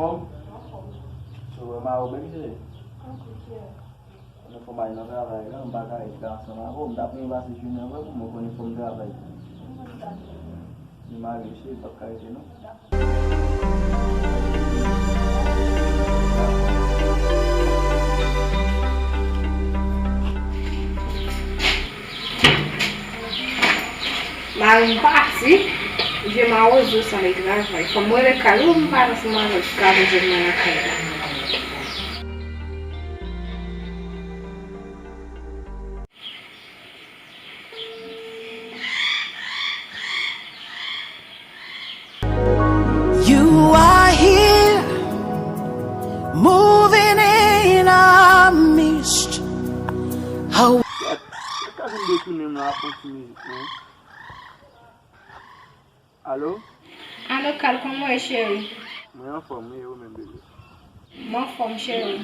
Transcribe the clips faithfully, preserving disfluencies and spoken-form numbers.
Anfòm? Anfòm. So, wè Maro bèl cheri? Anfòm, cheri. Konnen fò m al nan travay la, m pa ka ret la ansanm avè w. M t ap renmen pase jounen an vre pou mwen konnen fò m travay tou. M konn sa, cheri. Li mare, cheri, m p ap ka rete non. Mari m pati, je mawozo san li travay. Fò m rele Kal, ou m pale ansanm avè l, Kal jwenn mwen lakay la. You are here, moving in our midst. How Sa ka vin detounen m la ak yon ti mizik, non? Alo? Alo, Kal, kòman w ye, cheri? Mwen anfòm, wi, e ou menm, bebe? M anfòm, cheri.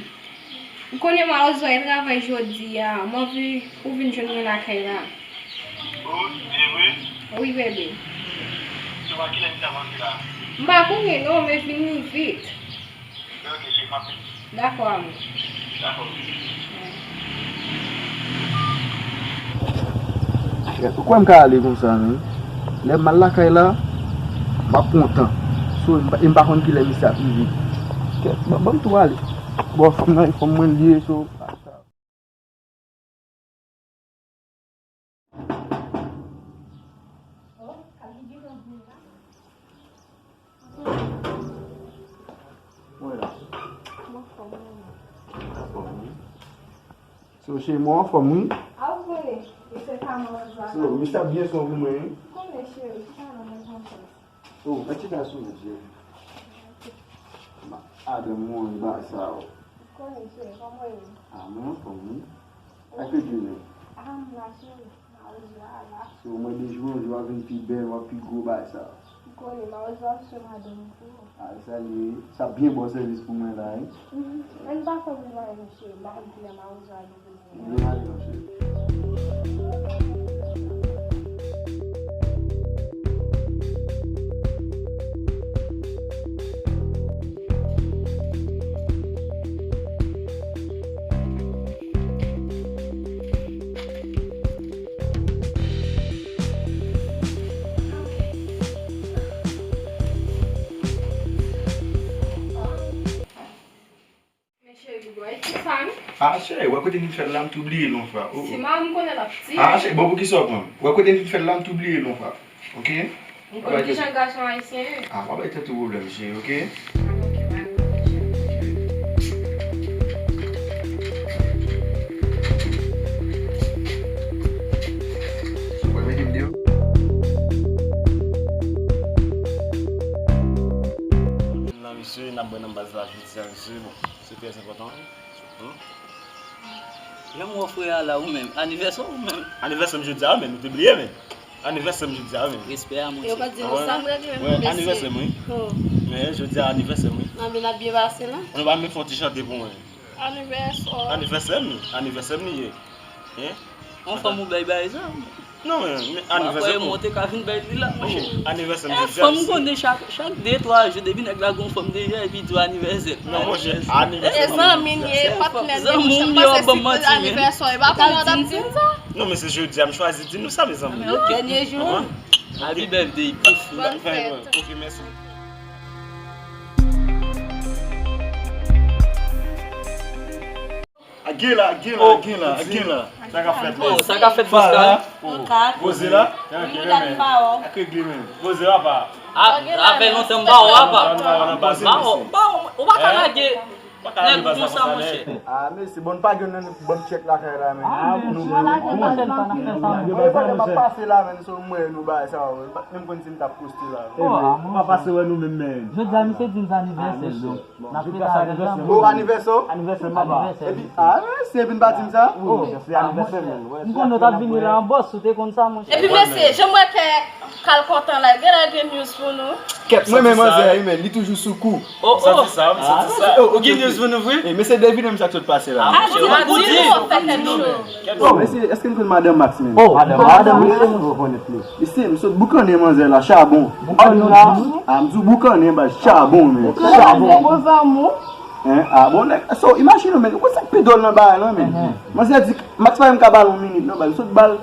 Ou konnen Mawozo al travay jodi a. M anvi pou w vin jwenn mwen lakay la. Oh, se vre? Wi, bebe. Se pa kilè misye ap antre la? M pa konnen non, men vini vit. Ok, cheri, m ap vini. Dakò, amou. Dakò. Ou kwè m ka ale konsa, men? Lè m al lakay la, m ap pran tan. So, e m pa, e m pa konn kilè misye ap rive. Kèt, ban, ban m tou ale. Bon, fanm nan, e fanm mwen l ye, so. Mwen la. Anfòm, wi. So, cheri, mwen anfòm, wi. A, ou konnen, e se pa mwen la. So, misye ap byen son pou mwen, wi. Ou konnen, cheri, chita nan mwen konsa. Oh, mwen chita sou mwen, cheri. Ma, adan mwen, ba sa, o. Ou konnen, cheri, kòman w ye? A, mwen anfòm, wi. Ak yo di nou. A, m la, cheri. Mawozo a la. So, mwen de jou an jou a vin pi bèl, w ap pi gwo, bagay sa. Ou konnen, Mawozo ap swe madanm pou ou. A, sa li ye. Sa byen bon sèvis pou mwen la, wi. Mhm. Ann pa fè moun anyen, mesye. M pa konn kilè Mawozo a gen pou li. Mwen ale, mesye. Men cheri, bòy, ki sa, non? A, cheri, wè kote nou fè l la, m tou bliye l yon fwa. Oh, oh. Si mari m konnen l ap tiye. A, cheri, bon, poukisa w pran m? Wè kote nou fè l la, m tou bliye l yon fwa. Ok? M konn kijan gason ayisyen ye. A, pa bay tèt ou pwoblèm, cheri, ok? Ok, pa gen pwoblèm, cheri. Sou pral mete m deyò? Nan, mesye, n ap bwè nan baz la jodi a, mesye, bon, se trè enpòtan, wi. Sou pran. Lè m wè frè a la, ou menm, anivèsè w ou menm? Anivèsè m jodi a, men nou te bliye, men. Anivèsè m jodi a, men. Respè a, monchè. Yo pa di nou sa. Wè, anivèsè m, wi. Oh. Men jodi a anivèsè m, wi. Nan men n ap byen pase, non? Nou pa menm fè yon ti chante pou mwen? Anivèsè. Anivèsè m, anivèsè m li ye. Hein? Yon fanm ou bay bay sa? Non, men, men anivèsè m. Mwen te ka vin bay li la, monchè. Oh, anivèsè m jodi a, fanm konnen chak, chak de, twa jou, depi nèg la gon fanm deja, epi di w anivèsè. Non, monchè, anivèsè m. E zanmi m ye, patnè m ye, monchè, m panse si anivèsè w, e pa konnen w t ap di m sa. Non, men se jodi a m chwazi di nou sa, mezanmi. Dènye jou. Happy birthday, pouf. Bòn fèt. Ok, mèsi. A gen la, a gen la, a gen la, a gen la. Sa k ap fèt la? Oh, sa k ap fèt, Pascal? Poze la. Ak regle men. Poze la, pa. A, sa fè lontan m pa wè w, apa. Ba w, ba w, ou pa ka lage nèg ou konsa, monchè. A, mesye, bon, pa gen nèg ban m tchèk lakay la, men. A, nou pa lage bagay nan fè sa, monchè. Mwen, pandan m ap pase la, men, se mwen nou bagay sa, menm konn si m t ap poste la. Ou pa pase wè nou menm, men. Jodi a, misye di m se anivèsè l, donk. N ap fete avè l. Oh, anivèsè w? Anivèsè m, papa. Epi, a, se epi n pa di m sa? Oh, se anivèsè m, men. M konnen w t ap vini la an bòs, ou te konn sa, monchè. Epi, mesye, jan m wè kè Kal kontan la, genlè gen news pou nou. Kèt, mwen menm manzè, wi, men, li toujou sou kou. Oh, oh. Santi sa, m santi sa. Oh, ok, ok. Jis vin ouvri. E mesye, devine m sa k sot pase la. Ah, di nou, fè tèt cho. Bon, mesye, èske n konn madanm Max menm? Oh, madanm, madanm, mesye, nou rekonèt li. Mesye, m sot boukannen manzè la, chabon. Boukannen la? Ah, m di w boukannen, baz, chabon, men. Chabon. Hein? Ah, bon, nèg, so, imajine w, men, ou konn sa k pi dwòl nan bagay lan, men. Manzè di, Max pa menm ka ba l yon minit, non, baz, m sot ba l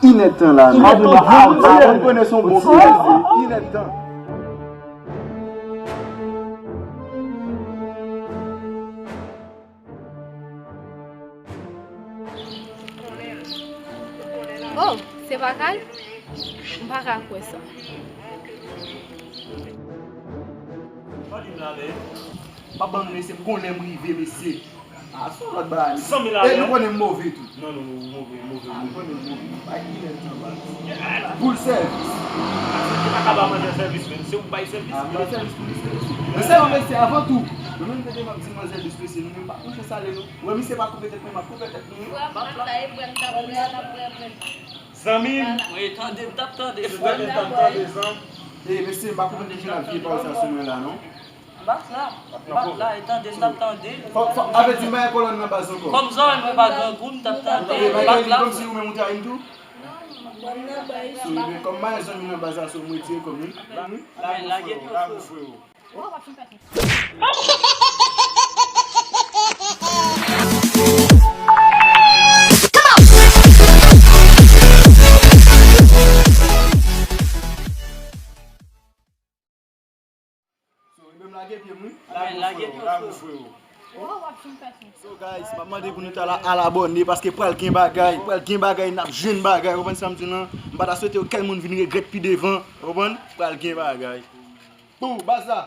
inèdtan la, men. Inèdtan, ah, ah, ou konnen se yon bon bagay, inèdtan. Oh, se pa Kal? M pa ka kwè sa. Pa di m la, men. Pa ban m, mesye, m gon lè m rive, mesye. Ah, se yon lòt bagay, mesye. San mil. E nou konnen m move tou. Non, non, non, move, move, move. Ah, nou konnen m move. Bay kilè tan, baz. Pou l sèvis. Ou pa ka ba manzè sèvis, men. Se ou k bay sèvis. Ah, bay sèvis pou li, sèvis. Men sèlman, mesye, avan tou, mwen menm kote m ap di manzè dous, mesye, nou menm pa touche sale nou. Wè, misye pa koupe tèt mwen, m ap koupe tèt nou. Zanmi m. Wi, tande, m t ap tande. Se tande, m t ap tande, zanmi. E, mesye, m pa konprann deja la vye pawòl sa sou mwen la, non. M pa t la. M pa t la, e tande, m t ap tande. Fò, fò, avèti m pa gen kolòn nan baz ankò. Kòm zòrèy mwen pa grangou, m t ap tande. E, m pa t la. Kòmsi ou menm ou te a m tou? So, ebyen, kòm m pa gen zanmi nan baz la, so, m retire kò m, wi. Lage pye w, frero. So, ebyen, m lage pye m, wi. Lage pye w, frero. So, guys, m ap mande pou nou ta al abòne, paske pral gen bagay, pral gen bagay, n ap jwenn bagay, ou konprann sa m di w lan? M pa ta swete okenn moun vin regrèt pi devan, ou konprann? Pral gen bagay. Pou baz la.